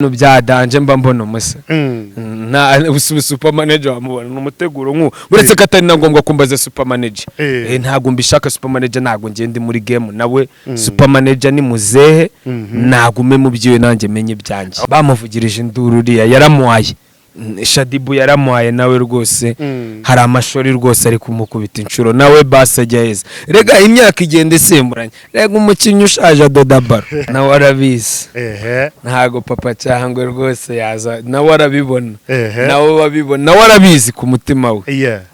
Ibintu bya danger mba mbona umusa nta super manager wamubona ni umuteguro nk'uwo, uretse ko atari na ngombwa ko mbaza super manager. Ntabwo mbishaka super manager, ntabwo ngende muri game nawe. Super manager ni muzehe, nagume mu byiwe, nanjye menye ibyanjye. Bamuvugirije induru uriya yaramuhaye. Shaddyboo yaramuhaye nawe rwose. Hari amashori rwose ari kumukubita inshuro nawe, basi ajya heza. Rega imyaka igenda isimburanye, rega umukinnyi ushaje adoda baro, nawe arabizi. Ntago Papa Cyangwe rwose yaza, nawe arabibona. Nawe wabibona, nawe arabizi ku mutima we.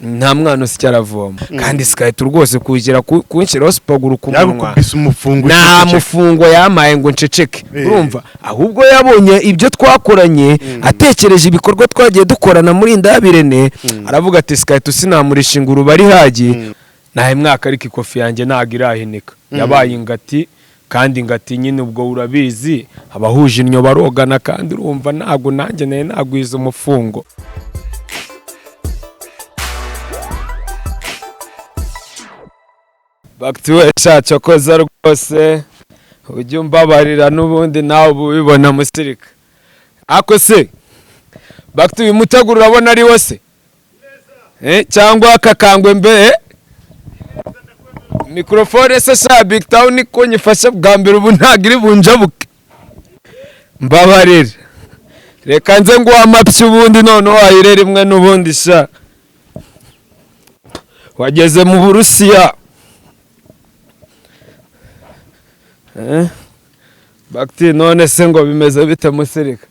Nta mwana usya aravoma, kandi Sky2 rwose kugira kunshyiraho super glue ku munwa. Yagukubise umufungo. Nta uceceke. mufungo yamaye ngo nceceke. Urumva, ahubwo yabonye ibyo twakoranye, atekereje ibikorwa twagiye dukorana muri Ndabirene, aravuga ati: "Sky2 sinamurisha ingurube ari hagi nahe mwaka, ariko ikofi yanjye ntabwo irahinika." Yabaye ingati, kandi ingati nyine ubwo urabizi, abahuje innyo barogana. Kandi urumva ntabwo nanjye nari nagwiza umufungo. Bagitiwe cyokoza rwose ujye umbabarira, n'ubundi nawe uba ubibona musirika. Ako se bagiti, uyu muteguro urabona ari wo se? Cyangwa akakangwe mbe mikorofone se sha Big Town ko nyifashe bwa mbere, ubu ntabwo iri bunjabuke? Mbabarira, reka nze nguhe amapyi ubundi noneho wayire rimwe n'ubundi sha wageze mu Burusiya. Bagiti, none se ngo bimeze bite musirika?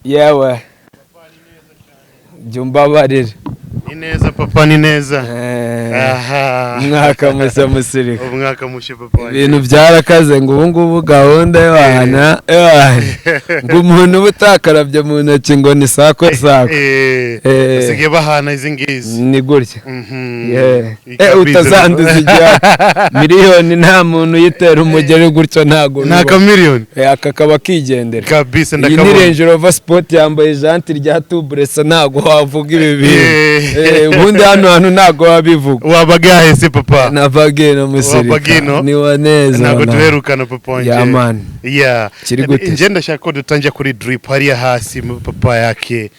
Yewe, jya umbabarira. Ni neza papa, ni neza. Aha. Umwaka mushya musirika. Umwaka mushya, papa wanjye. Ibintu byarakaze, ngo ubu ngubu gahunda y'abana ngo umuntu uba utakarabye mu ntoki ngo ni sako sako. Basigaye bahana izi ngizi. Ni gutya. Yeah. Ikabwiza. Utazanduza igihe miliyoni, nta muntu uyitera umugeri gutyo, ntabwo Ni bibaho. akamiliyoni. Aka kaba kigendera. Kabisa. Iyi ni Ndakabona. Range Rover Sport, yambaye janti rya tuburesa, ntabwo wavuga ibi bintu. Ubundi hano hantu ntabwo wabivuga. Wabagahe se papa? Navagino musirika. Wabagino? Ni wa neza. Ntabwo wana. duherukana, papa wanjye. Yeah, man. Kiri gute? Nje ndashaka ko dutangira kuri drip hariya hasi mu papa yake.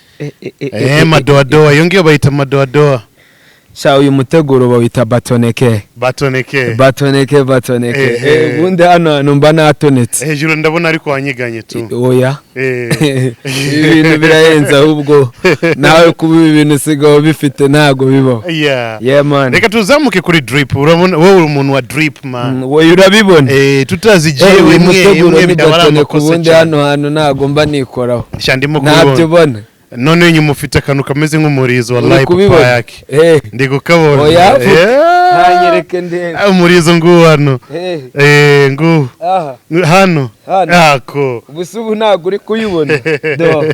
Madoadoa, iyo ngiyo bayita madoadoa. Sha, uyu muteguro bawita batoneke. Batoneke. Batoneke, batoneke. Ubundi hano hantu mba natonetse. Hejuru ndabona ariko wanyiganye tu. Oya. Ibi bintu birahenze, ahubwo nawe kuba ibi bintu usigaye ubifite ntabwo bibaho. Yeah, man. Reka tuzamuke kuri drip. Urabona wowe uri umuntu wa drip, man. Wowe urabibona. Tutazigiye uyu imwe muteguro imwe ni byaba ari batoneke. amakosa Ubundi cyane. hano hantu ntabwo mba nikoraho. Sha, ndimo Ntabyo kubibona. ubona. None inyuma ufite akantu kameze nk'umurizo, Uri wallahi papa kubibona? yake. Ndi kukabona. Oya, ntanyereke ndebe. Ah, umurizo nguwo hano. Nguwo. Aha. Hano. Hano. Ako. Ubu se ubu ntabwo uri kuyibona do?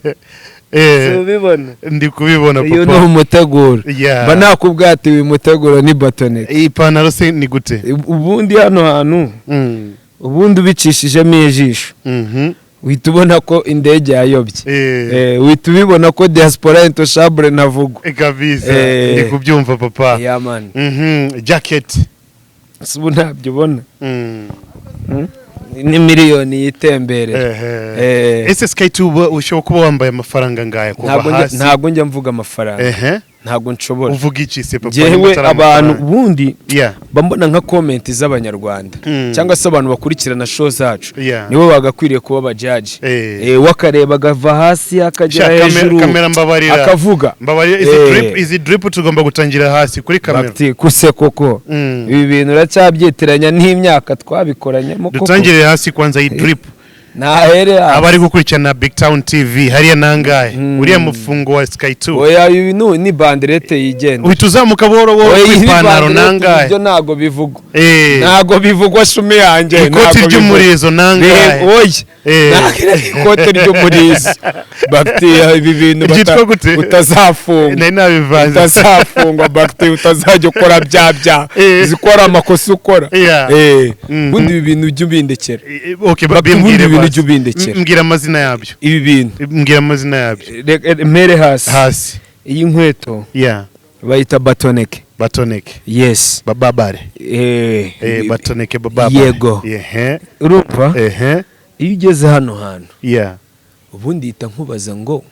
Si ubibona? Ndi kubibona, Uyu ni papa. umuteguro. Mba nakubwiye ati uyu muteguro ni batoneke. Iyi pantaro se ni gute? Ubundi hano hantu, ubundi ubicishijemo ijisho, uhita ubona ko indege yayobye. Uhita ubibona ko diaspora intouchable ntavugwa. Kabisa. Ndi kubyumva, papa. Yeah, man. Jacket. Si ubu ntabyo ubona? Ni miliyoni yitemberera. Ese Sky2 ushobora kuba wambaye amafaranga ngaya kuva hasi? Ntabwo njya mvuga amafaranga. Ntabwo nshobora. Uvuga iki se, papa, Njyewe niba atari abantu amafaranga? ubundi mba mbona nka comment z'Abanyarwanda cyangwa se abantu bakurikirana show zacu, nibo bagakwiriye kuba abajaji. We akareba agava hasi akagera Sha, hejuru kamera, mbabarira. akavuga. Mbabarira, izi drip, izi drip tugomba gutangira hasi kuri kamera. Bati kuse koko ibi bintu uracyabyitiranya n'imyaka twabikoranyemo koko? Dutangire hasi kwanza iyi drip. Nahere hasi. Abari gukurikirana Big Town TV, hariya nangahe uriya mufungo wa Sky 2? Oya, ibi ni banderete yigenga. Uhita uzamuka buhoro buhoro Oya, ku iyi ni ipantaro. banderete. Nangahe? Ibyo ntabwo bivugwa. Ntabwo bivugwa, shumi yanjye. Ikoti Ntabwo bivugwa. ry'umurizo nangahe? Oya. Ntabwo ikote ry'umurizo bagitiya ibi bintu Ryitwa gute? Utazafungwa. Nari nabivanze. Utazafungwa bagitiya, utazajya ukora bya bya uzi ko ari amakosa ukora. Ubundi ibi bintu ujya ubindekera. Okay, Bakubwira bimbwire ibintu basi. ujya ubindekera. Mbwira amazina yabyo. Ibi bintu. Mbwira amazina yabyo. Mpere hasi. Hasi. Iyi nkweto bayita batoneke. Batoneke. Yes. Bababare. Batoneke bababare. Yego. Ehe. Urumva? Ehe. Iyo ugeze hano hantu, ubundi hita nkubaza ngo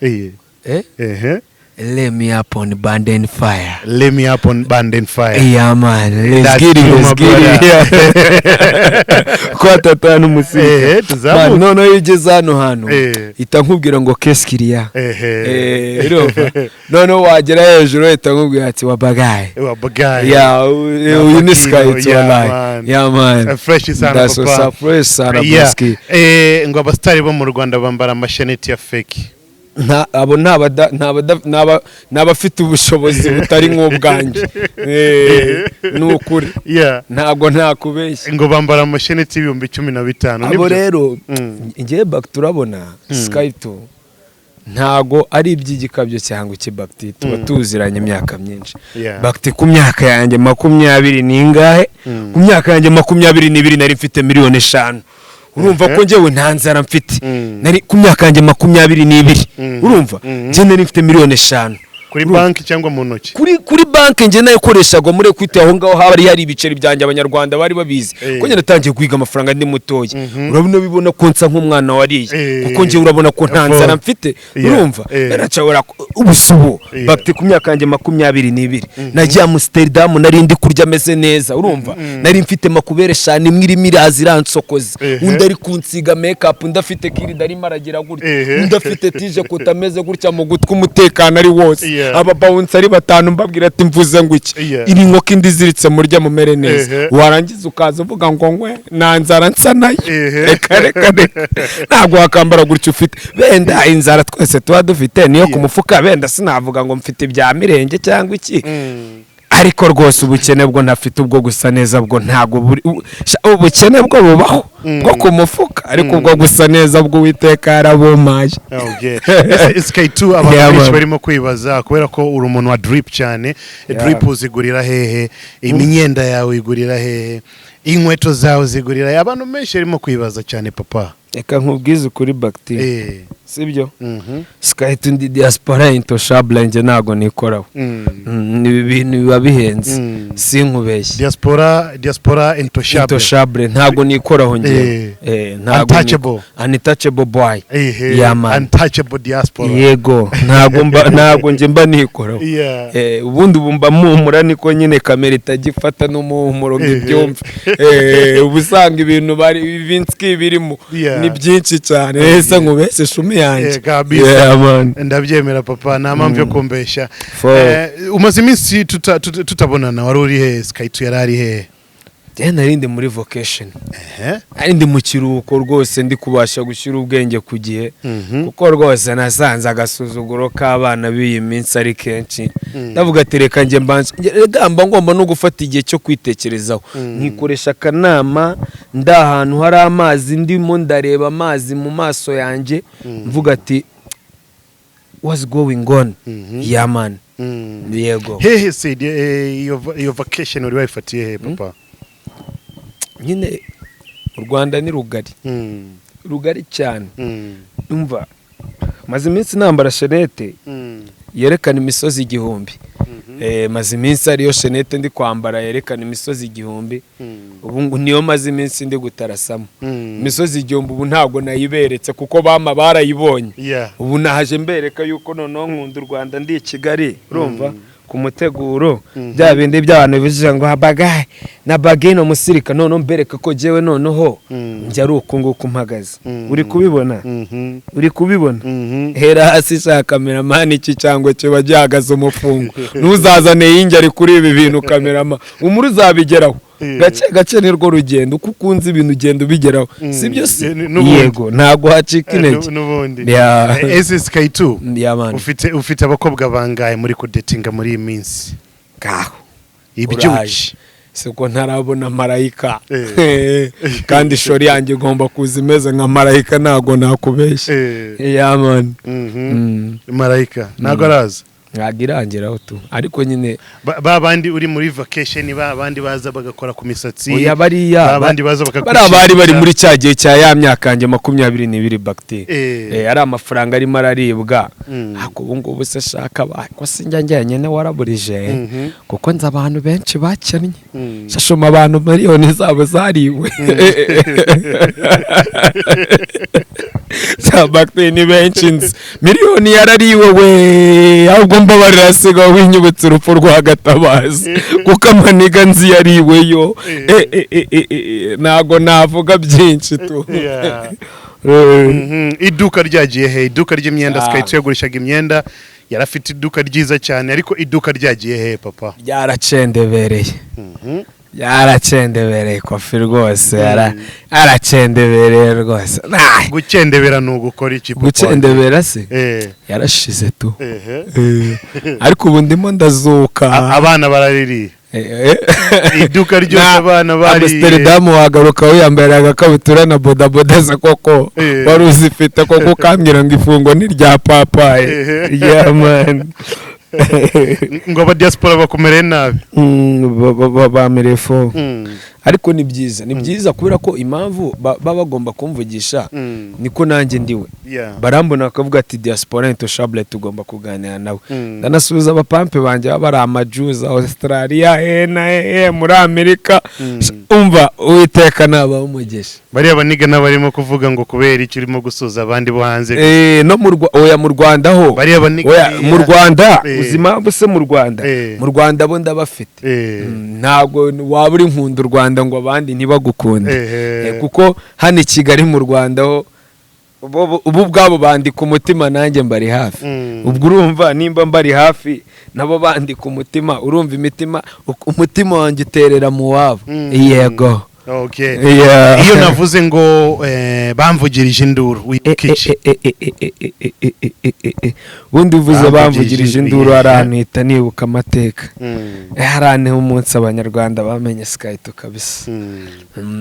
let me up on band and fire. Let me up on band and fire. Yeah man, let's That's get it, true, let's my get it. Brother. Ko tatanu umusirikare. Tuzamuke. Man, noneho iyo ugeze hano hantu, hita nkubwira ngo keskiriya. Urumva, noneho wagera hejuru uhita nkubwira ati wabagaye. Wabagaye. Yeah, uyu ni Sky 2. Yeah, Wallahi. man. Yeah man. Fresh sana, That's papa. what's up, fresh sana, broski. Ngo abasitari bo mu Rwanda bambara amasheneti ya fake. Nta abo ni abafite ubushobozi butari nk'ubwanjye. Ni ukuri. Ntabwo ntakubeshya. Ngo bambara amasheneti y'15,000. Abo Nibyo? rero, ngewe back turabona Sky 2, ntago ari iby'igikabyo cyangwa iki, Bakti tuba tuziranye imyaka myinshi. Bakti, ku myaka yanjye 20 n'ingahe, ku myaka yanjye 22 nari mfite miliyoni 5. Urumva ko njyewe nta nzara mfite. Nari ku myaka yanjye 22, urumva, njye nari mfite miliyoni 5. Kuri banki cyangwa mu ntoki? Kuri banki. Njye nayikoreshaga muri Equity, aho ngaho hari hari ibiceri byanjye, Abanyarwanda bari babizi ko njye natangiye guhiga amafaranga ndi mutoya. Urabona, bibona ko nsa nk'umwana wariye, kuko njye urabona ko nta nzara mfite. Urumva, naracabura ubusubu. Bakti, ku myaka yanjye 22 nagiye Amsterdam, nari ndi kurya ameze neza. Urumva, nari mfite makubere 5, imwe irimo iraza iransokoza, undi ari kunsiga make up, undi afite kirida arimo aragira gutya, undi afite tije kutameze gutya mu gutwi, umutekano ari wose. Aba bouncer ari batanu, mbabwira ati mvuze ngo iki, iri nkoko indi iziritse, murya mumere neza. Warangiza ukaza uvuga ngo ngwe nta nzara nsa nayo. Reka reka reka, ntabwo wakambara gutya ufite benda inzara. Twese tuba dufite niyo ku mufuka. Benda sinavuga ngo mfite ibya mirenge cyangwa iki, ariko rwose ubukene bwo ntafite ubwo gusa neza bwo ntabwo buri ubukene bwo bubaho bwo ku mufuka, ariko ubwo gusa neza bwo Uwiteka yarabumpaye. Okay. Ese SK2, abantu benshi Man. barimo kwibaza kubera ko uri umuntu wa drip cyane. Drip uzigurira hehe? Imyenda yawe uyigurira hehe? Inkweto zawe uzigurira hehe? Abantu benshi barimo kwibaza cyane, papa. Reka nkubwize ukuri, Bagiti, sibyo? Mhm. Sky2 ndi diaspora intouchable, njye ntabwo nikoraho. Ibi bintu biba bihenze, sinkubeshye. Diaspora intouchable. Intouchable, ntabwo nikoraho njye. Ntabwo Untouchable. Untouchable boy. Yeah, man. Untouchable diaspora. Yego, ntabwo njye mba nikoraho. Ubundi ubu mba mpumura, niko nyine kamera itajya ifata n'umuhumuro ngo ibyumve. Uba usanga ibintu bari ibinski birimo ni byinshi cyane. Ese nkubeshye, shumi yanjye? Kabisa. Yeah, man. Ndabyemera papa, nta mpamvu yo kumbeshya. For Umaze iminsi tutabonana, wari uri hehe? Sky2 yari ari hehe? Njye nari ndi muri vacation, nari ndi mu kiruhuko rwose, ndi kubasha gushyira ubwenge ku gihe, kuko rwose nasanze agasuzuguro k'abana b'iyi minsi ari kenshi. Ndavuga ati reka njye mbanze rega mba ngomba no gufata igihe cyo kwitekerezaho, nkikoresha akanama, ndi ahantu hari amazi, ndimo ndareba amazi mu maso yanjye, mvuga ati what's going on? Yeah man. Yego. Hehe se iyo vacation uri wayifatiye hehe, papa? Nyine u Rwanda ni rugari, rugari cyane. Umva, maze iminsi nambara chaînette yerekana imisozi 1000. Maze iminsi ariyo chaînette ndi kwambara yerekana imisozi 1000. Ubu niyo maze iminsi ndi gutarasamo imisozi 1000. Ubu ntabwo nayiberetse kuko bama barayibonye. Ubu naje mbereka yuko noneho nkunda u Rwanda, ndi i Kigali. Urumva, ku muteguro, bya bindi by'abantu bivuze ngo bagaye na bagino musirika, noneho mbereka ko jyewe noneho njya ari uku nguku mpagaze. Uri kubibona? Mhm. Uri kubibona? Mhm. Hera hasi sha cameraman, iki cyangwa kiba gihagaze umufungo, ntuzazane yinjyari kuri ibi bintu. Cameraman, umuri uzabigeraho gake gake, nirwo rugendo. Uko ukunze ibintu ugenda ubigeraho, sibyo se? N'ubundi. Yego, ntabwo hacika intege. N'ubundi. Yeah. Ese SK2, Yeah, man. ufite abakobwa bangahe muri kudetinga muri iyi minsi? Kaho Ibyuki. uraje, siko ntarabona marayika, kandi ishori yanjye igomba kuza imeze nka marayika, ntabwo nakubeshya. Yeah man. Marayika ntabwo araza. Ntabwo irangeraho tu, ariko nyine Ba bandi uri muri vacation, ba bandi baza bagakora ku misatsi, Oya, bariya ba bandi baza bariya bari bari muri cya gihe cya ya myaka yanjye 22, bagiti. Ari amafaranga arimo araribwa. Ariko ubu ngubu se shaka ko sinjya njyenyine waraburije, kuko nzi abantu benshi bakennye. Shashoma, abantu miliyoni zabo zariwe za bagiti ni benshi nzi miliyoni yarariwe we. Ahubwo mbabarira, siga winyibutse urupfu rwa Gatabazi, kuko amaniga nzi yariweyo. Ntago navuga byinshi tu. Iduka ryagiye he, iduka ry'imyenda? Ah. Sky2 yagurishaga imyenda, yari afite iduka ryiza cyane, ariko iduka ryagiye he, papa? Byaracendebereye, byaracendebereye kofi rwose, yaracendebereye rwose. Nah, Gukendebera ni ugukora iki, papa? Gucendebera se? Yarashize tu. Ariko ubu ndimo ndazuka. Abana baraririye. Iduka ryose abana bariye. Amsterdam wagaruka wiyambarira agakabutura na bodaboda se koko? Wari uzifite koko, ukambwira ngo ifungo ni rya papaye. Yeah man. Ngo aba diaspora bakumereye nabi. Bamereye fo. Ariko ni byiza, ni byiza, kubera ko impamvu baba bagomba kumvugisha niko nanjye ndiwe. Barambona bakavuga ati: "Diaspora intouchable, tugomba kuganira nawe." Ndanasubiza abapampe banjye baba bari amajuza Australia he na he muri Amerika. Umva, Uwiteka nabaha umugisha. Bariya baniga n'abarimo kuvuga ngo kubera icyo urimo gusuza abandi bo hanze? No mu oya, mu Rwanda ho. Bariya baniga. Oya, mu Rwanda. Uzi impamvu se mu Rwanda? Mu Rwanda bo ndabafite. Ntabwo waba uri nkunda u Rwanda ngo abandi ntibagukunde. Kuko hano i Kigali mu Rwanda ho ubu ubwabo bandika umutima, nanjye mbari hafi. Ubwo urumva nimba mbari hafi, nabo bandika umutima, urumva imitima, umutima wanjye uterera mu wabo. Yego. Okay. Yeah. Iyo navuze ngo bamvugirije induru, wibuka iki? Ubundi uvuze Bamvugirije bamvugirije induru, induru. hari ahantu hita nibuka amateka. Hari ahantu umunsi Abanyarwanda bamenye Sky2 kabisa.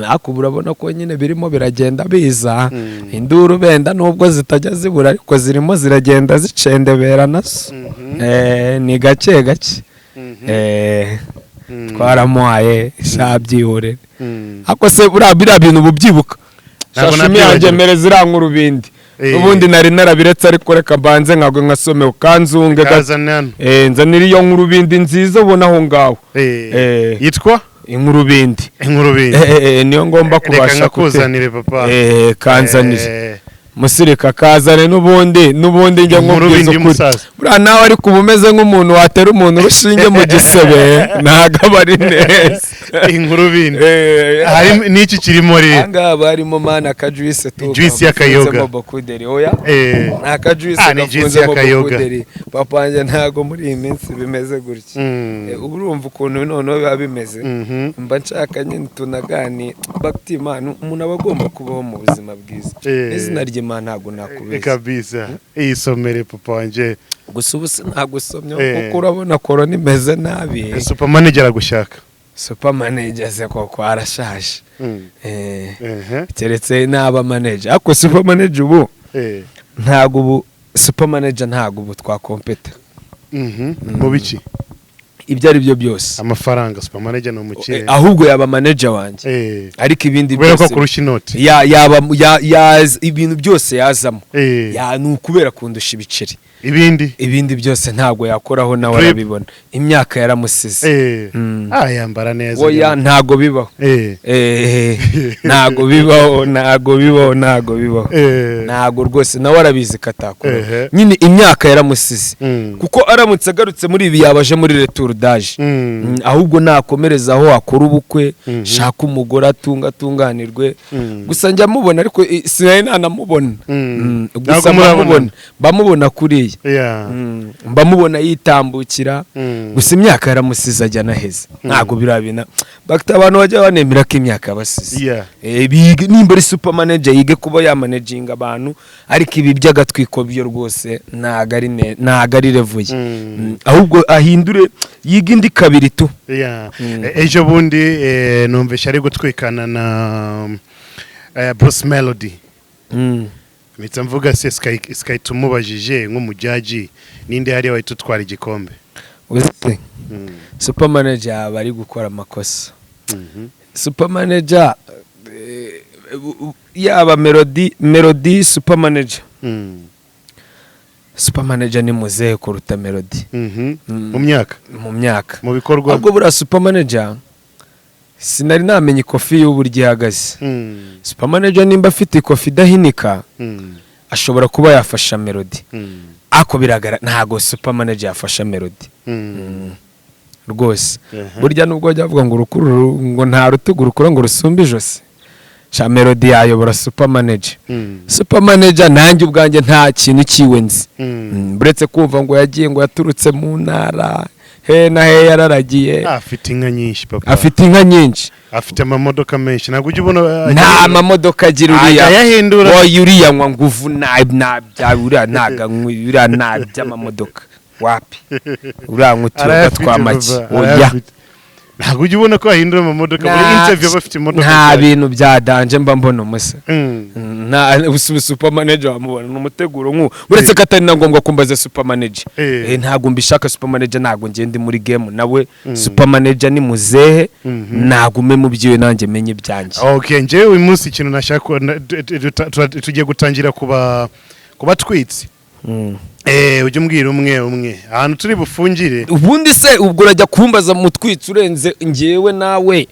Ariko ubu urabona ko nyine birimo biragenda biza. Induru benda nubwo zitajya zibura, ariko zirimo ziragenda zicendebera nazo. Ni gake gake. Twaramuhaye shabyihorere. Ariko se buriya biriya bintu ubu byibuka? Ntabwo Shashumi nabyibagirwa. yanjye mere ziriya nkurubindi. Ubundi nari narabiretse, ariko reka mbanze nkagwe nkasomewe kanzunge Kazana hano. Nzanira iyo nkurubindi nziza ubona aho ngaho. Yitwa Inkurubindi. Inkurubindi. Niyo ngomba Reka kubasha nkakuzanire, papa. Kanzanire. Musirika, kazane n'ubundi njya Inkurubindi nkubwiza ukuri. y'umusaza. Buriya nawe ariko uba umeze nk'umuntu watera umuntu urushinge mu gisebe, ntabwo aba ari neza. Inkurubindi. Harimo n'iki kirimo rero? Ahangaha haba harimo mana akajuice tu. Juice y'akayoga. Gafunzemo bokuderi, oya. Ni akajuice Ah, ni juice gafunzemo y'akayoga. bokuderi, papa wanjye. Ntabwo muri iyi minsi bimeze gutya. Uba urumva ukuntu noneho biba bimeze. Mba nshaka nyine tunagani bagiti Imana, umuntu aba agomba kubaho mu buzima bwiza. Izina ry'Imana ntabwo nakubeshya. Kabisa, isomere, papa wanjye. Gusa ubu sinagusomye kuko urabona korona imeze nabi. Super manager aragushaka. Super manager se koko arashaje? Keretse naba manager, ariko super manager ubu ntabwo, ubu super manager ntabwo ubu twakompeta. Mu biki? Ibyo ari byo byose. Amafaranga, super manager ni umukire. Ahubwo yaba manager wanjye, ariko ibindi Kubera ko byose akurusha inoti. Yaba ibintu byose yazamo. Ya, ni ukubera kundusha ibiceri. Ibindi? Ibindi byose ntabwo yakoraho nawe. Drip. Arabibona, imyaka yaramusize. Ah, yambara neza. Oya, ntabwo bibaho. Ntabwo bibaho, ntabwo bibaho, ntabwo bibaho. Ntabwo rwose, nawe arabizi ko atakora. Nyine imyaka yaramusize. Kuko aramutse agarutse muri ibi, yaba aje muri retour d'âge. Ahubwo nakomereza aho akora ubukwe, shaka umugore, atunga atunganirwe. Gusa njya mubona, ariko sinari nanamubona. Ntabwo Gusa murabonana. mbamubona, mbamubona kuriya. Mbamubona yitambukira. Gusa imyaka yaramusize, ajya anaheza, ntabwo birabina bakita abantu bajya banemera ko imyaka yabasize. Bige, nimba ari super manager yige kuba yamanaginga abantu, ariko ibi by'agatwiko byo rwose ntago ari level ye. Ahubwo ahindure, yige indi kabiri tu. Ejo bundi numvise ari gutwikana na Bruce Melody. Mpita mvuga se Sky tumubajije nk'umujudge, ninde hariya wahita utwara igikombe? Uzi, Super Manager yaba ari gukora amakosa. Super Manager, yaba Melody, Super Manager, Super Manager ni muzehe kuruta Melody. Mu myaka? Mu myaka. Mu bikorwa? Ahubwo buriya Super Manager sinari namenya ikofi y'uburyo ihagaze. Super Manager nimba afite ikofi idahinika, ashobora kuba yafasha Melody. Ako biragara ntago Super Manager yafasha Melody rwose. Burya nubwo bajya bavuga ngo urukuru, ngo nta rutugu rukura ngo rusumbe ijosi, sha Melody yayobora Super Manager. Super Manager nanjye ubwanjye nta kintu kiwe nzi. Uretse kumva ngo yagiye, ngo yaturutse mu ntara he na he, yararagiye. Afite inka nyinshi, papa. Afite inka nyinshi. Afite amamodoka menshi, ntabwo ujya ubona? Nta mamodoka agira uriya. Ayahindura. Oya, uriya nywa nguvu nta bya uriya, ntago anywa uriya, nta by'amamodoka wapi, uriya nywa utuyoga Arayafite, twa make. papa, Oya. arayafite. Ntabwo ujya ubona ko ahindura amamodoka muri interview aba afite imodoka? Nta Cyane. bintu bya danger mba mbona umusa. Nta super manager wamubona ni umuteguro nk'uwo, uretse ko atari na ngombwa ko mbaza super manager. Ntabwo mbishaka super manager, ntabwo ngende muri game nawe. Super manager ni muzehe, nagume mu byiwe, nanjye menye ibyanjye. Okay, njyewe uyu munsi ikintu nashaka tugiye gutangira kuba kubatwitsi. Ujye umbwira umwe umwe ahantu turi bufungire. Ubundi se ubwo urajya kumbaza mutwitsi urenze njyewe nawe?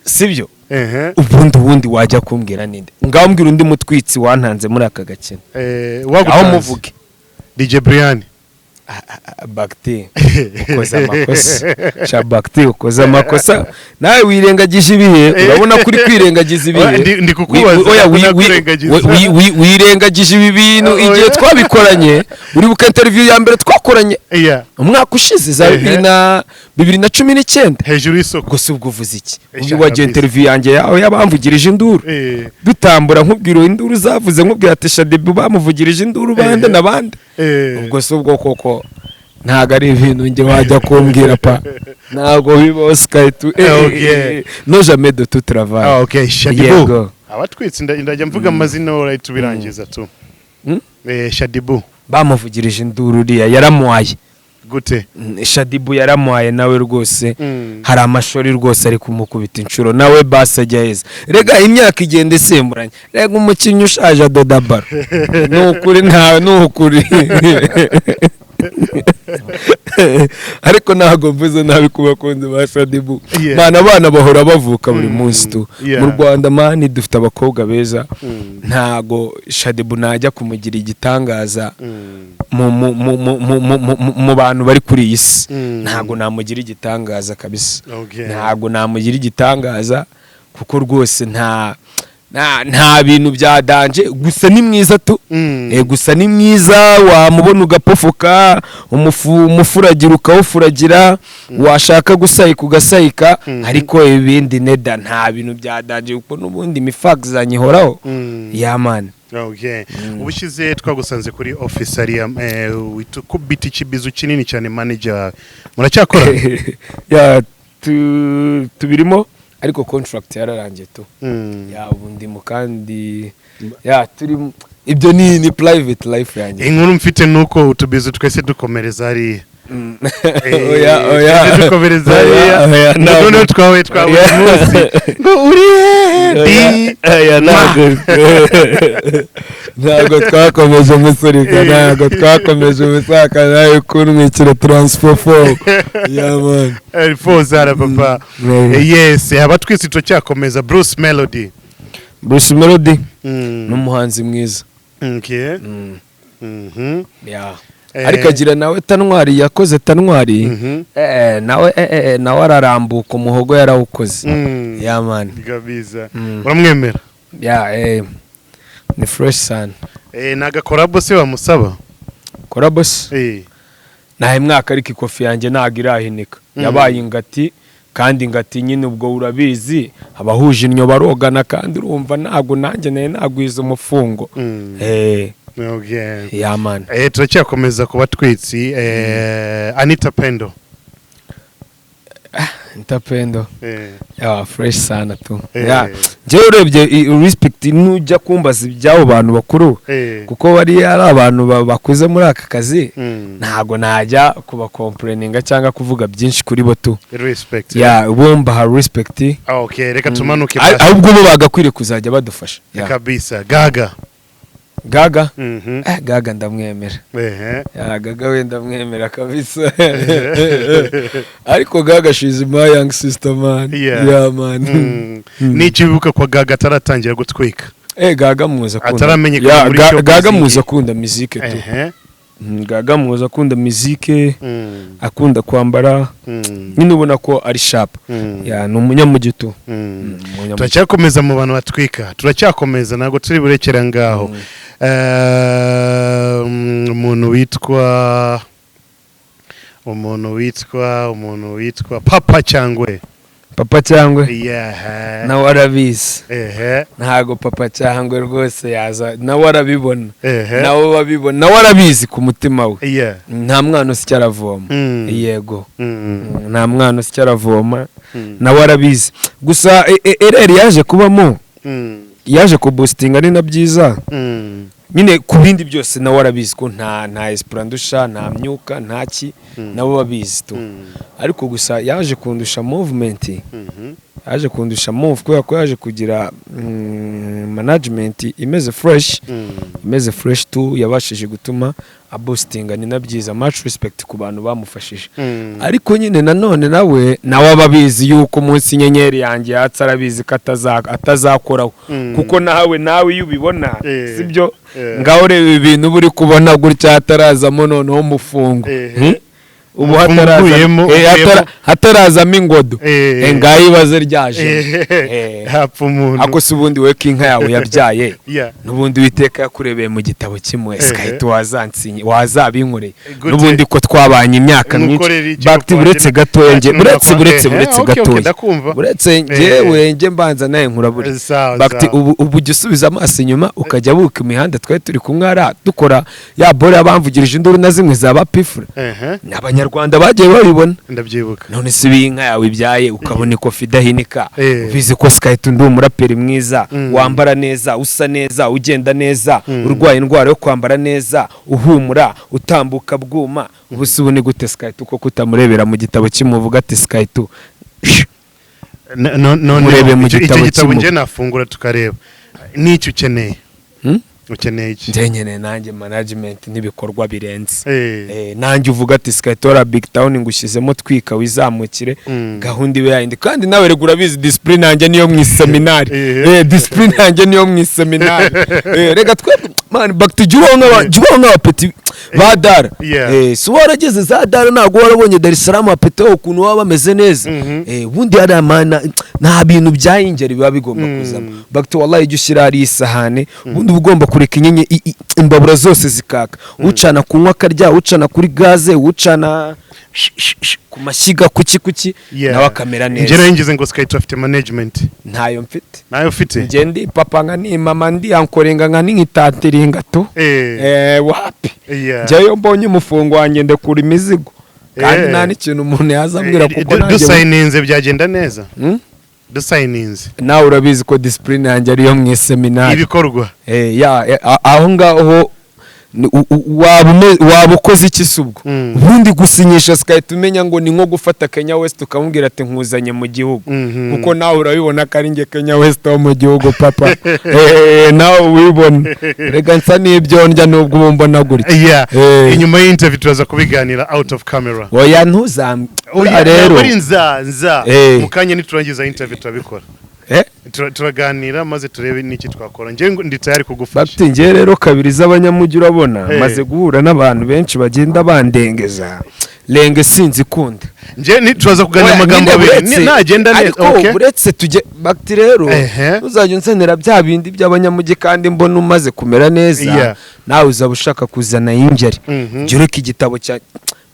Sibyo? Ehe. Ubundi wajya kumbwira ninde? Ngaho mbwira undi mutwitsi wantanze muri aka gakino. Aho Wagutanze. Muvuge. DJ Brian. Bagiti, ukoze amakosa. Sha Bagiti, ukoze amakosa nawe, wirengagije ibihe. Urabona ko uri kwirengagiza ibihe. Oya, ndi kukubaza, Oya, nakurengagiza. Wirengagije ibi bintu. Oya. Igihe twabikoranye, uribuka interview ya mbere twakoranye umwaka ushize za 2019? Hejuru y'isoko. Gusa ubwo uvuze iki? Eshanu Ubu wagiye kabisa. interview yanjye yawe yabamvugirije induru, dutambura, nkubwira induru zavuze, nkubwira ati Shaddyboo bamuvugirije induru bande na bande. Ubwo si ubwo koko ntabwo ari ibintu njye wajya kumbwira pa, ntabwo bibaho Sky2. No, jamais de tout travail. Ah, okay, Shaddyboo. Yego. Abatwitsi ndajya mvuga amazina, urahita ubirangiza tu. Shaddyboo. Bamuvugirije induru uriya yaramuhaye. Gute? Shaddyboo yaramuhaye nawe rwose. Hari amashuri rwose ari kumukubita inshuro nawe, basi ajya heza. Rega imyaka igenda isimburanye, rega umukinnyi ushaje adoda baro, ni ukuri, nta ni ukuri. Ariko ntabwo mvuze nabi ku bakunzi ba Shaddyboo. Mana, abana bahora bavuka buri munsi tu. Mu Rwanda, man, dufite abakobwa beza. Ntago Shaddyboo najya kumugira igitangaza mu bantu bari kuri iyi si. Ntabwo namugira igitangaza kabisa. Ntabwo namugira igitangaza kuko rwose nta bintu bya danger, gusa ni mwiza tu. Gusa ni mwiza, wamubona ugapofoka, umufuragira ukawufuragira, washaka gusayika ugasayika. Ariko ibindi neda, nta bintu bya danger, kuko n'ubundi imifagizanye ihoraho. Yeah, man. Okay. Ubushize twagusanze kuri office ariya, wita ukubita ikibizu kinini cyane manager wawe. Muracyakora? Yeah, tubirimo ariko contract yararangiye tu. Yeah, ubu ndimo kandi yeah, turi ibyo ni private life yanjye. Inkuru mfite nuko utubizu twese dukomereza hariya. Oya, oya. Twese dukomereza Oya, hariya. oya, ntabwo. Noneho twahuye twa buri Oya. munsi ngo uri hehe? Oya, oya, ntabwo twakomeje umusurika, ntabwo twakomeje umusaka, nawe kuntwikira transfer fo. Yeah, man. Fozara papa. Yes, abatwisi turacyakomeza, Bruce Melody. Bruce Melody ni umuhanzi mwiza. Yeah. Ariko agira nawe tanwari yakoze tanwari. Nawe nawe ararambuka, umuhogo yarawukoze. Yeah, man. Kabisa. Uramwemera? Yeah, ni fresh sana. Ni agacollabo se wamusaba? Collabo se? Nahe mwaka, ariko ikofi yanjye ntabwo irahinika. Yabaye ingati kandi ingati nyine, ubwo urabizi, abahuje innyo barogana, kandi urumva ntabwo nanjye nawe nagwiza umufungo. Yeah, man. Turacyakomeza ku batwitsi, Anita Pendo. Ntapendo. Ya, fresh sana tu. Ya, njyewe urebye respect, nujya kumbaza iby'abo bantu bakuru, kuko bariya ari abantu bakuze muri aka kazi, ntago najya kubacomplaininga cyangwa kuvuga byinshi kuri bo tu. Respect. Ya, bo mbaha respect. Ah, okay, reka tumanuke. Ah, ahubwo bo bagakwiriye kuzajya badufasha. Ya. Kabisa. Gaga. Gaga. Gaga ndamwemera. Ya, Gaga we ndamwemera kabisa, ariko Gaga, she's my young sister, man. Yeah, man. N'icyo wibuka kwa Gaga ataratangira gutwika? Gaga muzi akunda Ataramenyekana Ya, muri showbiz. Gaga muzi akunda muzike tu. Gaga muzi akunda muzike, akunda kwambara, nyine ubona ko ari sharp. Ya, ni umunyamujyi tu. Umunyamujyi. Turacyakomeza mu bantu batwika, turacyakomeza, ntabwo turi burekera ngaho. Umuntu witwa Papa Cyangwe. Papa Cyangwe? Yeah. Nawe arabizi. Ntago Papa Cyangwe rwose yaza, nawe arabibona. Nawe babibona, nawe arabizi ku mutima we. Nta mwana usya aravoma. Yego. Nta mwana usya aravoma. Nawe arabizi. Gusa erreur yaje kubamo, yaje kuboostinga, ari na byiza. Nyine ku bindi byose nawe arabizi ko nta esprit andusha, nta myuka, nta ki, nabo babizi tu. Ariko gusa yaje kundusha movement, yaje kundusha move kubera ko yaje kugira management imeze fresh, imeze fresh tu, yabashije gutuma aboostinga. Ni na byiza, much respect ku bantu bamufashije. Ariko nyine nanone nawe aba abizi yuko umunsi inyenyeri yanjye yatse, arabizi ko atazakoraho. Kuko nawe iyo ubibona, sibyo? Ngaho reba ibintu uba uri kubona gutya hatarazamo noneho umufungo. Ubu Umufungo ukuyemo. hatarazamo ingodo. Ngaho ibaze ryaje. Hapfa umuntu. Ako se ubundi we ko inka yawe yabyaye, n'ubundi Witeka yakurebeye mu gitabo kimwe, Sky2 wazansinye, wazabinkoreye? Gute? N'ubundi ko twabanye imyaka myinshi. Nkukorera iki? Bakiti, buretse gatoya nge, Nta buretse kintu buretse buretse okay, gatoya. Ndakumva. Buretse njyewe nge mbanza nawe nkurabure. Sawa, Bakiti, sawa. ubu ujya usubiza amaso inyuma ukajya buka imihanda twari turi kumwe hariya dukora ya bore y'abamvugirije induru na zimwe za bapifura. Ni Abanyarwanda bagiye babibona. Ndabyibuka. None se iyi inka yawe ibyaye ukabona ikofi idahinika, ubizi ko Sky2 ndi umuraperi mwiza, wambara neza, usa neza, ugenda neza, urwaye indwara yo kwambara neza, uhumura, utambuka bwuma, ubu se ubu ni gute Sky2 koko utamurebera mu gitabo kimuvuga ati Sky2? None Murebe mu icyo gitabo gitabo cy'umubu. njye nafungura tukareba n'icyo ukeneye. Ukeneye iki? Njye nkeneye nanjye management n'ibikorwa birenze. Nanjye uvuga ati Sky2 big town ngushyizemo, twika wizamukire, gahunda ibe yayindi. Kandi nawe rega urabizi, discipline yanjye niyo mu iseminari. Discipline yanjye niyo mu iseminari. Rega twebwe man, back to jya ubaho nk'abapeti ba Dara. Si warageze za Dara, ntabwo warabonye Dar es Salaam apeti ukuntu baba bameze neza. Ubundi hariya mana nta bintu bya ingeri biba bigomba kuzamo. Back to wallahi, ijya ushyira hariya isahane, ubundi uba ugomba kureka inyenye imbabura zose zikaka, ucana kunywa akarya, ucana kuri gaze, ucana ku mashyiga, kuki kuki, nawe akamera Njye neza. rero ngize ngo Sky2 afite management. Ntayo mfite. Nayo ufite? Njye ndi papa nka ni mama, ndi ankorenga nka ni nkitatiringa tu. Wapi. Njyewe mbonye umufungo wanjye ndekura imizigo kandi nta n'ikintu umuntu yazambwira kuko nanjye Dusigninze byagenda neza. Hmm? Dusigninze. Nawe urabizi ko discipline yanjye ariyo mu iseminari. Ibikorwa. Ya, aho ngaho waba ukoze iki se ubwo? Ubundi gusinyisha Sky2 umenya ngo ni nko gufata Kanye West ukamubwira ati nkuzanye mu gihugu. Kuko nawe urabibona ko ari njye Kanye West wo mu gihugu, papa. Nawe ubibona rega nsa n'ibyo ndya nubwo ubu mbona gutya. Inyuma y'interview turaza kubiganira out of camera. Oya, ntuzam Oya, rero. ntabwo ari nza mu kanya niturangiza interview turabikora. Turaganira maze turebe n'iki twakora. Njye ndi tayari kugufasha. Bafite njye rero kabiri z'abanyamujyi urabona, maze guhura n'abantu benshi bagenda bandengeza renge, sinzi ikunda. Njye turaza kuganira Oya, amagambo nyine abiri. Nagenda neza. Ariko Okay. uretse tujye bagiti rero, ntuzajya unsanira bya bindi by'abanyamujyi kandi mbona umaze kumera neza. Nawe uzaba ushaka kuzana ingeri. Jya ureka igitabo cya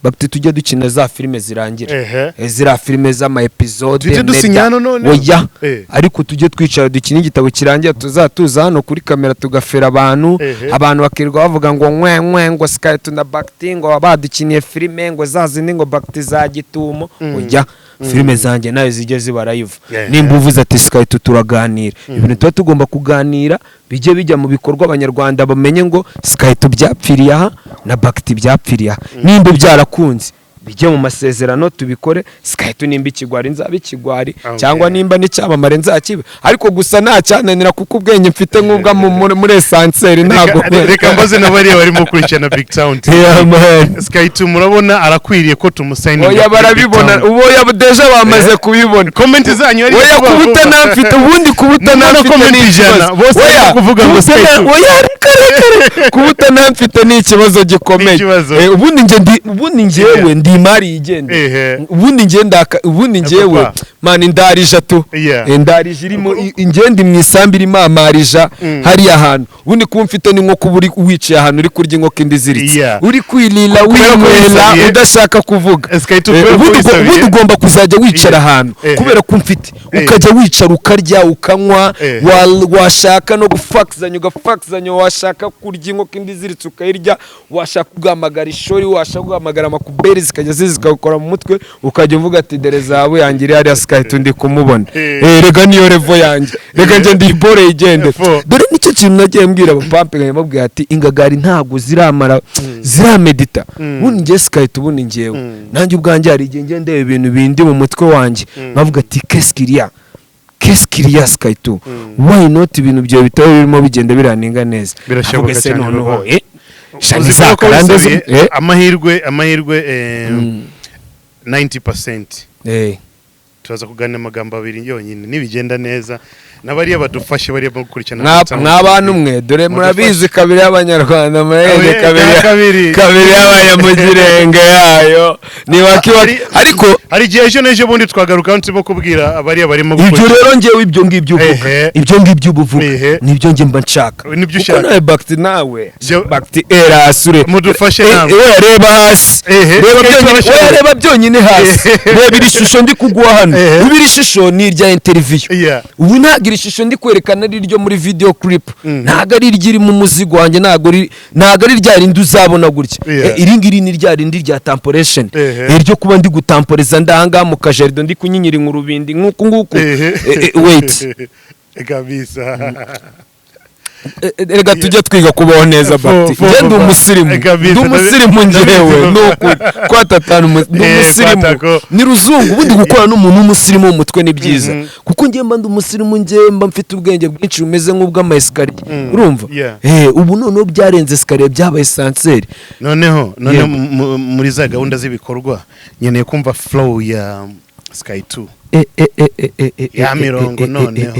bagiti, tujye dukina za filime zirangira. Ziriya filime z'ama episode. Tujye dusinya hano none? Oya, ariko tujye twicara dukine igitabo kirangira, tuzatuza hano kuri kamera tugafera abantu. Abantu bakirirwa bavuga ngo nkwe nkwe ngo Sky2 na Bagiti ngo badukiniye filime ngo za zindi ngo Bagiti za gitumo. Oya. Filime zanjye nayo zijye ziba live. Nimba uvuze ati Sky2 turaganira, ibintu tuba tugomba kuganira bijye bijya mu bikorwa, Abanyarwanda bamenye ngo Sky2 byapfiriye aha na Bac-T byapfiriye aha. Nimba byarakunze, bijye mu masezerano tubikore. Sky2 nimba ikigwari, nzaba ikigwari, cyangwa nimba n'icyamamare nzakibe, ariko gusa nta cyananira kuko ubwenge mfite nk'ubwa muri ascenseur ntabwo. Reka mbaze na bariya barimo gukurikirana Big Town TV. Yeah, man. Sky2 murabona arakwiriye ko tumusayininga Oya, kuri Big barabibona. Town? Oya, déjà bamaze kubibona. Comment zanyu ari Oya, vuba kubuta vuba. ntamfite ubundi, kubuta Mubona ntamfite comment ni 100, ikibazo. bose Oya, barimo kuvuga ngo kubuta Sky2. Oya, reka reka reka, kubuta ntamfite ni ikibazo gikomeye. Ni ikibazo. Ubundi nge ndi, ubundi njyewe ndi imari yigendera. Ubundi nge ndaka, ubundi njyewe Papa. man ndarija tu. Ndarija irimo nge ndi mu isambu irimo amarija hariya hantu. Ubundi kuba mfite ni nko kuba uri wicaye ahantu uri kurya inkoko indi iziritse, uri kwirira, Kubera ko winywera, wisabiye. udashaka kuvuga. Sky2, kubera ko wisabiye. Ubundi ugomba kuzajya wicara ahantu kubera ko mfite, ukajya wicara ukarya, ukanywa, washaka no gufakizanya ugafakizanya, washaka kurya inkoko indi iziritse ukayirya, washaka guhamagara ishori, washaka guhamagara amakuberi zikajya ziza zikagukora mu mutwe, ukajya uvuga ati dore zahabu yanjye iri hariya, Sky2 ndi kumubona. Rega niyo level yanjye, rega njye ndi bore yigendera. Dore nicyo kintu nagiye mbwira abapampe, nkajya mbabwira ati ingagari ntabwo ziramara ziramedita. Ubundi njye Sky2, ubundi njyewe nanjye ubwanjye hari igihe njye ndeba ibintu bindi mu mutwe wanjye nkavuga ati keskiriya keskiriya Sky2, why not? Ibintu byawe bitaba birimo bigenda biraninga neza. Birashoboka Avuga se cyane, noneho baba. shani Uzi ko zakarande wisabiye, amahirwe 90%. Turaza kuganira amagambo abiri yonyine nibigenda neza na bariya badufashe bariya gukurikirana Big Town Mw'abantu TV. mwe, dore Mudufashe. murabizi kabiri y'Abanyarwanda murabizi. Kabiri, kabiri kabiri. Kabiri y'abanyamugirenge yayo ni wakiwa. Ariko Hari igihe ejo n'ejo bundi twagaruka hano turimo kubwira abariya barimo ibyo gukurikirana. Rero ngewe ibyo ngibyo uvuga, ibyo ngibyo uba uvuga, nibyo njye mba nshaka. Nibyo Kuko ushaka. nawe Bac-T, nawe Bac-T erasure. Mudufashe namwe. Reba hasi. Reba Twe byonyine. turabashoboye. Oya, reba byonyine hasi. Reba iri shusho ndi kuguha hano. Ubu iri shusho ni irya interview. Ubu ntabwo iri shusho ndi kwerekana ari iryo muri video clip, ntabwo ari iryirimo umuzigo wanjye, ntabwo ari rya rindi uzabona gutya. Iri ngiri ni rya rindi rya temporation, ryo kuba ndi gutamporeza ndahangaha mu kajarido, ndi kunyinyira inkurubindi nk'uku nguku. Wait. Kabisa. Reka tujye twiga kubaho neza. Bac-T, njye ndi umusirimu. Kabisa, Ndi umusirimu njyewe, ndabizi. ni ukuri kwatatanu ndi umusirimu. Kwatako. Ni ruzungu. Ubundi gukorana n'umuntu w'umusirimu mu mutwe ni byiza, kuko njye mba ndi umusirimu, njye mba mfite ubwenge bwinshi bumeze nk'ubw'ama escalier, urumva? Yeah. Ubu noneho byarenze escalier, byabaye ascenseur. Noneho muri za gahunda z'ibikorwa nkeneye kumva flow ya Sky 2 ya mirongo noneho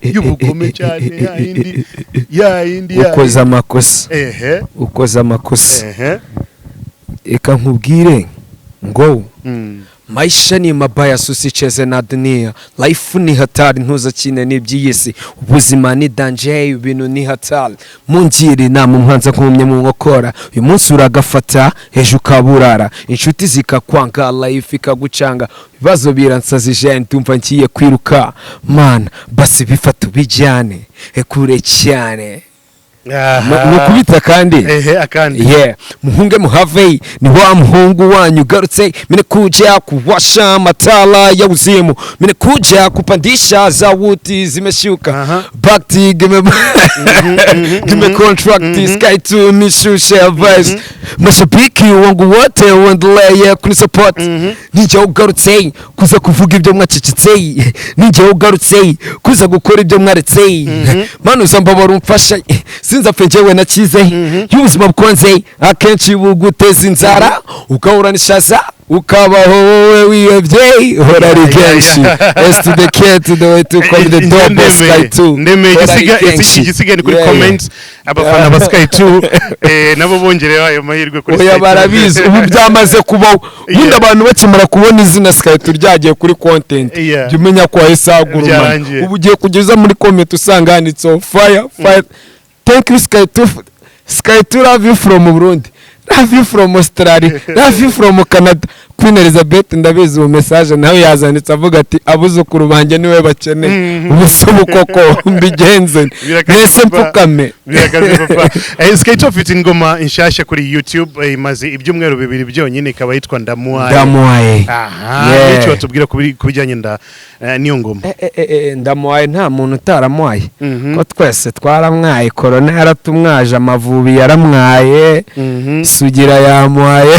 y'ubugome cyane, ya yindi ya yindi ya Ukoze amakosa. Ukoze amakosa. Reka nkubwire ngo maisha ni mabaya, usicheze na dunia, life ni hatari, ntuzakine n'iby'iyi si, ubuzima ni danger, ibintu ni hatari. Mungire inama umwanza nkumye mu nkokora, uyu munsi uragafata, ejo ukaburara, inshuti zikakwanga, life ikagucanga, ibibazo biransazije, ndumva ngiye kwiruka mana, basi bifata ubijyane kure cyane. Nukubita kandi. Ehe, akandi. Yeah, muhunge muhave, ni wa muhungu wanyu ugarutse, mine kuwasha matala ya uzimu, mine kuja kupandisha zawuti zimeshuka. Bac-T give me contract, Sky 2 nishushe advice, mashabiki wangu wote waendelee kunisupport. Ninjye ugarutse kuza kuvuga ibyo mwacecetse, ninjye ugarutse kuza gukora ibyo mwaretse. Manu uzambabara umfashe, sinzapfe njyewe nakize. Y'ubuzima bukonze akenshi buguteza inzara, ugahorana ishaza, ukabaho wowe wihebye, hora ari kenshi. S to the K to the way to call the double Sky 2. Ndemeye. Hora ari kenshi. Igisigaye ni kuri comments, abafana ba Sky 2 nabo bongereho ayo mahirwe kuri Oya, Sky 2. barabizi, ubu byamaze kubaho. Ubundi abantu bakimara kubona izina Sky 2 ryagiye kuri content, jya umenya ko wahise hagurumana. Byarangiye. Ubu ugiye kugeza muri comment usanga handitseho fire fire, thank you Sky 2, Sky 2, love you from Burundi, love you from Australia, love you from Canada. Queen Elizabeth, ndabizi, ubu message nawe yazanditse avuga ati: "Abuzukuru banjye niwe bakeneye." Ubu se ubu koko mbigenze Birakaze, mbese? papa. Mfukame. Birakaze, papa. Sky2 afite ingoma inshyashya kuri YouTube, imaze ibyumweru 2 byonyine, ikaba yitwa Ndamuhaye. Ndamuhaye. Aha. Yeah. Icyo watubwira ku bijyanye n'iyo ngoma? Ndamuhaye, nta muntu utaramuhaye, ko twese twaramwaye. Korona yaratumwaje, Amavubi yaramwaye, Sugira yamuhaye,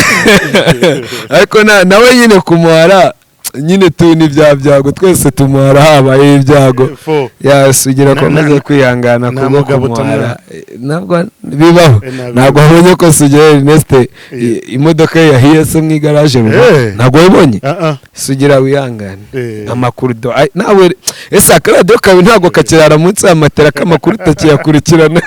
ariko nawe nyine kumuhara nyine tu ni bya byago, twese tumuhara habaye ibyago. Fo. Ya Sugira, akomeze kwihangana nta kubwo mugabo kumuhara. utamwara. Ntabwo bibaho. Ntabwo. Ntabwo wabonye ko Sugira Ernest imodoka ye yahiye se mu igaraje runaka? Ntabwo wabibonye? Ah, ah. Sugira wihangane. Amakuru do ay, nawe ese akaradiyo kawe ntabwo kakirara munsi y'amatera, k'amakuru utakiyakurikirana?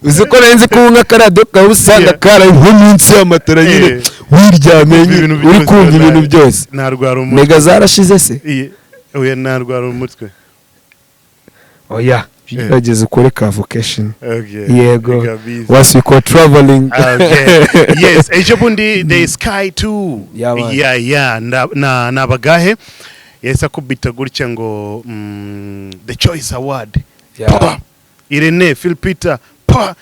Uzi ko nari nzi ko nk'akaradiyo kawe usanga karaye nko munsi y'amatera nyine, wiryamiye Kumva nyine, ibintu uri byose, kumva ibintu byose? Narwara umutwe. Mega zarashize se? Oya, narwara umutwe. Oya, gerageza ukore ka vacation. Okay. Yego. Kabisa. What we call traveling. Okay. Yes, ejo bundi the Sky 2 Yeah, man. Yeah, na nabagahe yahise akubita gutya ngo The Choice Award. Pa! Irene, Phil Peter, pa!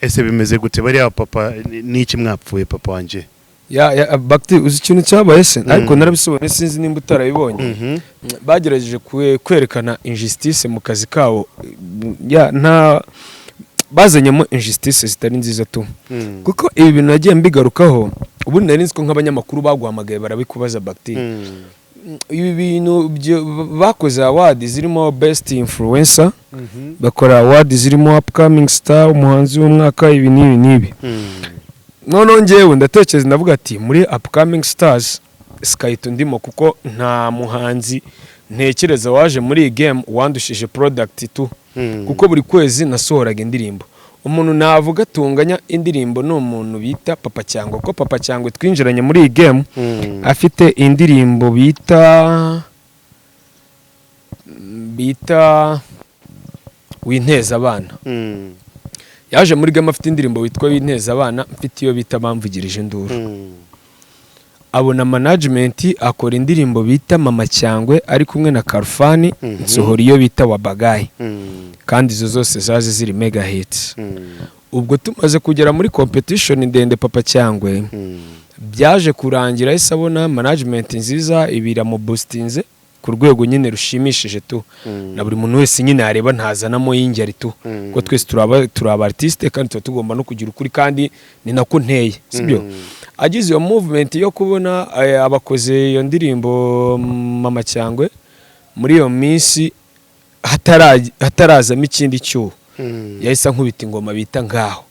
Ese bimeze gute bariya papa? Ni iki mwapfuye, papa wanje? Ya, Bakti, uzi ikintu cyabaye se? Ariko narabisobanuye, sinzi nimba utarabibonye. Bagerageje kwerekana injustice mu kazi kabo. Ya, nta bazanyemo injustice zitari nziza tu, kuko ibi bintu nagiye mbigarukaho. Ubundi nari nzi ko nk'abanyamakuru baguhamagaye barabikubaza, Bakti. Ibi bintu bakoze award zirimo best influencer, bakora award zirimo upcoming star, umuhanzi w'umwaka, ibi n'ibi n'ibi. Noneho njyewe ndatekereza, ndavuga ati muri upcoming stars Sky2 ndimo, kuko nta muhanzi ntekereza waje muri iyi game wandushije product tu, kuko buri kwezi nasohoraga indirimbo. Umuntu navuga tunganya indirimbo ni umuntu bita Papa Cyangwe, kuko Papa Cyangwe twinjiranye muri iyi game afite indirimbo bita Winteza Abana. Yaje muri game afite indirimbo witwa Winteza Abana, mfite iyo bita Bamvugirije Induru. Abona management, akora indirimbo bita Mama Cyangwe ari kumwe na Karufani, nsohora iyo bita Wabagayi, kandi izo zose zaje ziri mega hits. Ubwo tumaze kugera muri competition ndende, Papa Cyangwe byaje kurangira ahise abona management nziza, ibiramuboostinze ku rwego nyine rushimishije tu, na buri muntu wese nyine yareba ntazanamo y'ingeri tu, kuko twese turi aba artiste kandi tuba tugomba no kugira ukuri, kandi ni nako nteye, sibyo? Agize iyo movement yo kubona abakoze iyo ndirimbo Mama Cyangwe muri iyo minsi hatarazamo ikindi cyuho, yahise ankubita ingoma bita Ngaho.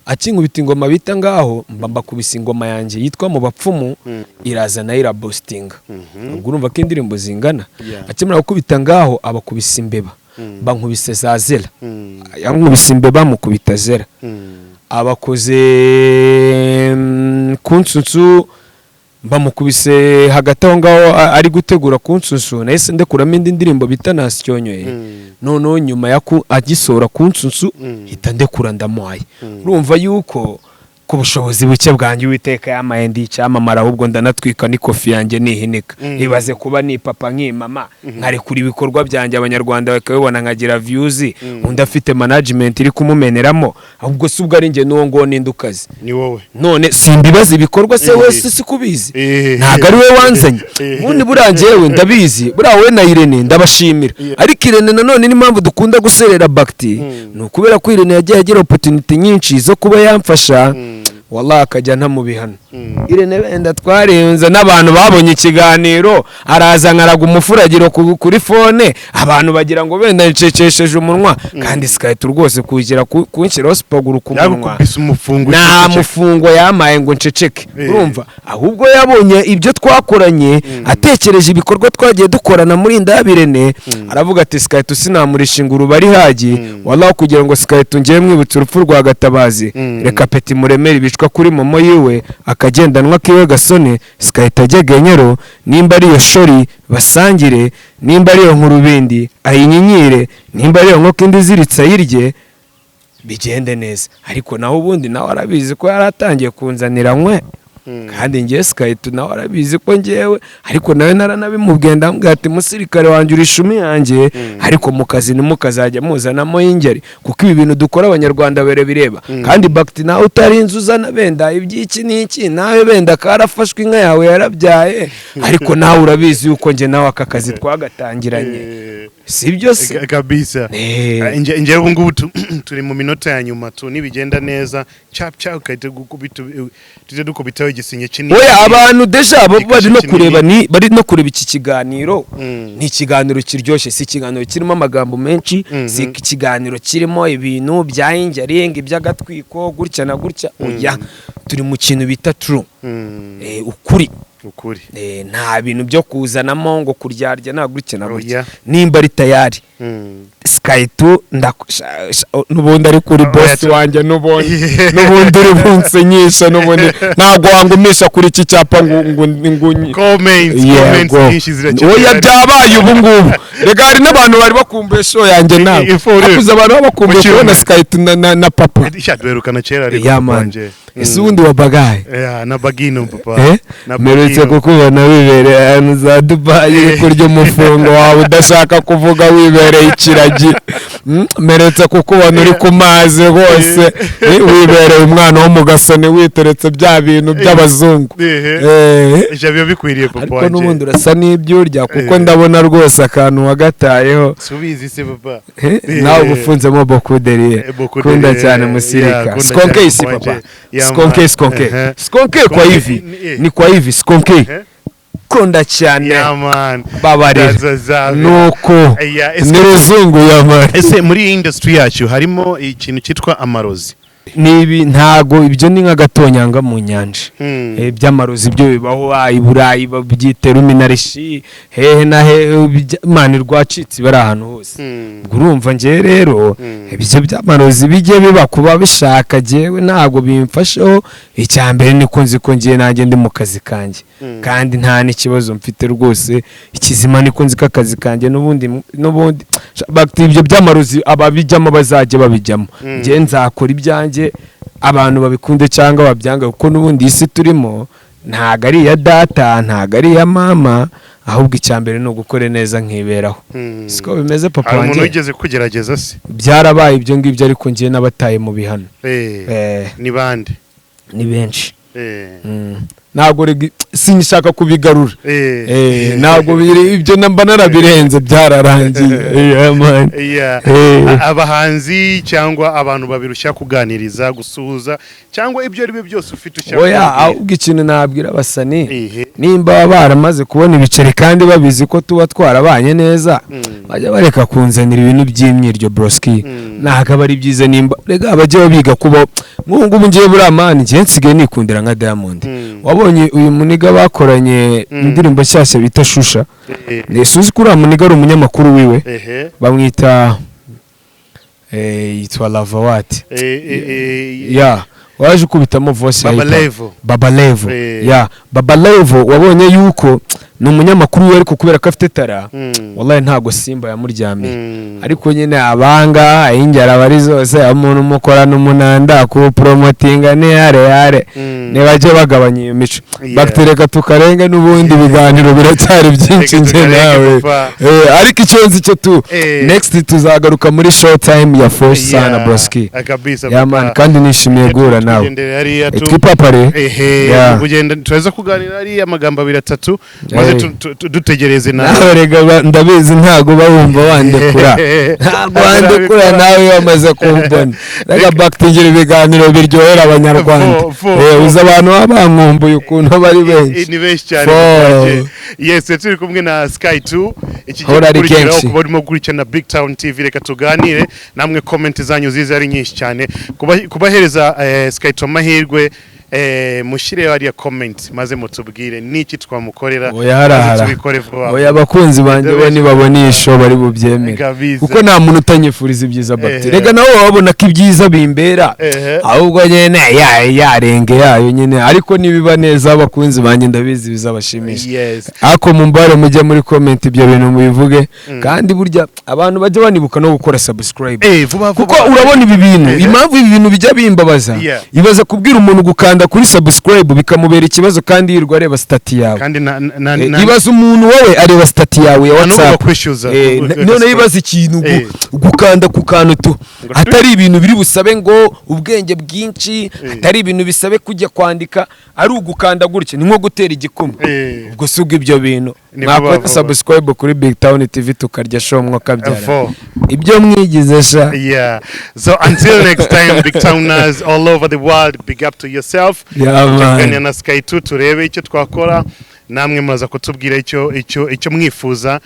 Akinkubita ingoma bita Ngaho, mba mbakubise ingoma yanjye yitwa Mu Bapfumu, iraza nayo iraboostinga. Ubwo urumva ko indirimbo zingana. Akimara gukubita Ngaho, abakubise Imbeba, bankubise za Zera. Yankubise Imbeba, mukubita Zera. Abakoze Kunsunsu, bamukubise hagati aho ngaho ari gutegura Kunsunsu, nahise ndekuramo indi ndirimbo bita Nasyonyoye. Noneho nyuma ya agisohora Kunsunsu, hita ndekura Ndamuhaye. Urumva yuko ku bushobozi buke bwanjye Uwiteka yamaye ndi icyamamara, ahubwo ndanatwika n'ikofi yanjye nihinika. Ibaze kuba ni papa nk'imama, nkarekura ibikorwa byanjye Abanyarwanda bakabibona, nkagira views, undi afite management iri kumumeneramo. Ahubwo si ubwo ari njye n'uwo nguwo ninde ukazi? Ni wowe. None simbibaza ibikorwa se? Wese si kubizi? Ntabwo ari we wanzanye. Ubundi buriya njyewe ndabizi, buriya wowe na Irene ndabashimira, ariko Irene nanone n'impamvu dukunda guserera Bakti ni ukubera ko Irene yagiye agira opportunity nyinshi zo kuba yamfasha, wallahi akajya nta mu bihano. Irene wenda twarenze n'abantu babonye ikiganiro, araza nkaraga umufuragiro kuri phone, abantu bagira ngo wenda ncecesheje umunwa, kandi Sky2 rwose kugira kunshyiraho sipaguru ku munwa. Yagukubise umufungo. Nta uceceke. Mufungo yamaye ngo nceceke. Urumva, ahubwo yabonye ibyo twakoranye, atekereje ibikorwa twagiye dukorana muri Indabirene, aravuga ati Sky2 sinamurisha ingurube ari hagi, wallahi, kugira ngo Sky2 ngiye mwibutse urupfu rwa Gatabazi, reka peti muremere ibicwa kuri momo yiwe, akagendanwa kiwe gasone, Sky2 ajye genyero, nimba ari iyo shori basangire, nimba ari iyo nkurubindi ayinyinyire, nimba ari iyo nkoko indi iziritse ayirye. Bigende neza. Ariko naho ubundi nawe arabizi ko yari atangiye kunzanira nkwe, kandi ngewe Sky2 nawe arabizi ko ngewe, ariko nawe naranabimubwiye, ndamubwira ati: "Musirikare wanjye, uri ishumi yanjye, ariko mu kazi ntimukazajya muzanamo y'ingeri, kuko ibi bintu dukora Abanyarwanda bireba." Kandi bagiti nawe utarinze uzana benda iby'iki n'iki, nawe benda karafashwe, inka yawe yarabyaye, ariko nawe urabizi yuko njye nawe aka kazi twagatangiranye. Si byo se? Kabisa. Nje ubu ngubu turi mu minota ya nyuma tu. Nibigenda neza, chap chap, ukahita gukubita, tujye dukubitaho igisinye kinini. Oya, abantu déjà bo bari no Igikashi. kureba, ni bari no kureba iki kiganiro. Mm. Ni ikiganiro kiryoshye, si ikiganiro kirimo amagambo menshi, si ikiganiro kirimo ibintu bya injaringi, iby'agatwiko, gutya na gutya. Oya, turi mu kintu bita true. Ukuri. Ukuri. Nta bintu byo kuzanamo ngo kuryarya nta gutya na gutya. Oya. Nimba ari tayari, Sky2 n'ubundi ari kuri Oya, boss wanjye, n'ubundi uri bunsinyisha, n'ubundi ntabwo wangumisha kuri iki cyapa ngo Comments, comments Yego. nyinshi zirakenewe. Oya, byabaye ubu ngubu. Reka, hari n'abantu bari bakumbuye show yanjye nawe. For real. Akuze abantu baba bakumbuye Mu kubona cyumweru. Sky2 na papa. Sha, duherukana kera ariko, Ya papa man. wanje. Ese ubundi wabagaye? Yeah, na bagino, papa. Na Mperutse bagino. kukubona wibereye ahantu za Dubayi, uri kurya umufungo wawe udashaka kuvuga, wibereye ikiragi. Mperutse kukubona uri ku mazi hose, wibereye umwana wo mu gasoni, witeretse bya bintu by'abazungu. Ehe. Ija biba bikwiriye, papa Ariko wanje. n'ubundi urasa n'ibyo urya, kuko ndabona rwose akantu wagatayeho. Subizi se, papa? Nawe uba ufunzemo bokuderiye. Bokuderiye, Kunda cyane, yeah, musirika. kunda Skonke cyane, isi papa papa. wanje. Yeah, Skonke, man. skonke. Skonke kwa Skonke, hivi. Ni kwa hivi skonke. Kunda cyane. Yeah, man. Babarira. That's what's up. Nuko Yeah, ni ruzungu ya man. Ese muri iyi industry yacu harimo ikintu cyitwa amarozi? Nibi ntago, ibyo ni nk'agatonyanga mu nyanja. By'amarozi byo bibaho, i Burayi babyita ruminarishi, hehe na hehe, mani rwacitse bari ahantu hose. Ubwo urumva njyewe rero, ibyo by'amarozi bijye biba kuba bishaka, jyewe ntabwo bimfasheho. Icya mbere niko nzi ko ngiye nanjye ndi mu kazi kanjye, kandi nta n'ikibazo mfite rwose. Ikizima niko nzi ko akazi kanjye n'ubundi bagiti ibyo by'amarozi ababijyamo bazajya babijyamo. Njye nzakora ibyanjye, abantu babikunde cyangwa babyange, kuko n'ubundi isi turimo ntabwo ari iya data, ntabwo ari iya mama, ahubwo icya mbere ni ugukora neza nkiberaho. Siko bimeze, papa Hari umuntu wanjye? wigeze kugerageza se? Byarabaye ibyo ngibyo, ariko njye n'abataye mu bihano. Ni bande? Ni benshi. Ntabwo sinshaka kubigarura. Ntabwo biri ibyo, mba narabirenze, byararangiye. Yeah, man. Abahanzi cyangwa abantu babirushya kuganiriza, gusuhuza, cyangwa ibyo ari byo byose ufite ushaka Oya, kubabwira. ahubwo ikintu nabwira abasani, nimba baba baramaze kubona ibiceri kandi babizi ko tuba twarabanye neza, bajya bareka kunzanira ibintu by'imyiryo, broski. Ntabwo aba ari byiza. Nimba rega bajya babiga kuba nk'ubu ngubu, ngiye buriya man, ngiye nsigaye nikundira nka Diamond. Wabonye uyu muniga bakoranye indirimbo nshyashya bita Shusha? Uzi ko uriya muniga ari umunyamakuru wiwe? Bamwita yitwa Lavawati. Ya waje ukubitamo voice ya Baba hip hop. Levo. Baba Levo. Ya Baba Levo, wabonye yuko ni umunyamakuru we, ariko kubera ko afite tara, wallahi ntago Simba yamuryamiye. Ariko nyine abanga ingera bari zose, umuntu umukorana umunanda kuwupromotinga ni yare yare. Ntibajye bagabanya iyo mico. Bagitereka tukarenge, n'ubundi ibiganiro biracyari byinshi Reka njye tukarenge, nawe. papa. Ariko icyo nzi cyo tu, next tuzagaruka muri show time ya Fresh sana, broski. Kabisa, Ya papa. man, kandi nishimiye guhura nawe. Tugendere hariya Twipapare. Ehe. Kugenda tuweza kuganira hariya amagambo abiri atatu, maze dutegereze na Nawe rega ndabizi ntago bawumva wandekura, ntago wandekura nawe wamaze kumbona. Rega bakitingira ibiganiro biryohera Abanyarwanda. Fo. Uzi abantu baba bankumbuye ukuntu bari benshi. Ni benshi cyane. Fo. Yes, turi kumwe na Sky 2 iki Hora ari gukurikiraho kenshi. kuba urimo gukurikirana Big Town TV. Reka tuganire namwe, comment zanyu ziza ari nyinshi cyane. Kubahereza Sky 2 amahirwe. Mushyire hariya comment maze mutubwire niki twamukorera, Oya, maze harahara. tubikore vuba. Oya, abakunzi banjye bo nibabona iyi show bari bubyemere, kuko nta muntu utanyifuriza ibyiza, Bagiti. Rega nawe wabona ko ibyiza bimbera, ahubwo nyine yarenge yayo nyine, ariko nibiba neza abakunzi banjye ndabizi bizabashimisha. Ariko mumbare mujye muri comment ibyo bintu mubivuge, kandi burya abantu bajya banibuka no gukora subscribe, Vuba vuba. kuko urabona ibi bintu, impamvu ibi bintu bijya bimbabaza, ibaza kubwira umuntu gukanda kuri subscribe bikamubera ikibazo kandi yirirwa areba status yawe. Kandi na Ibaza umuntu wowe areba status yawe ya na n'ubu WhatsApp. bakwishyuza. None ibaza ikintu gukanda ku kantu tu atari ibintu biri busabe ngo ubwenge bwinshi, atari ibintu bisabe kujya kwandika, ari ugukanda gutya, ni nko gutera igikumwe. Ubwo si ubwo ibyo bintu Ni vuba mwakora vuba. subscribe kuri Big Town TV, tukarya show mwokabyara Fo. ibyo mwigize sha. Yeah. So until next time, big towners all over the world, big up to yourself. Yeah, man. Tuganira na Sky 2 turebe icyo twakora, namwe muraza kutubwira icyo mwifuza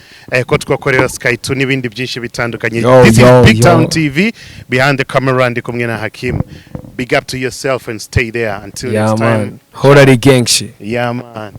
ko twakorera Sky 2 n'ibindi byinshi bitandukanye. Yo, This yo, is Big yo. Town TV. Behind the camera ndi kumwe na Hakim. Big up to yourself and stay there until Yeah, next time. man, hora ari gang shit. Yeah, man.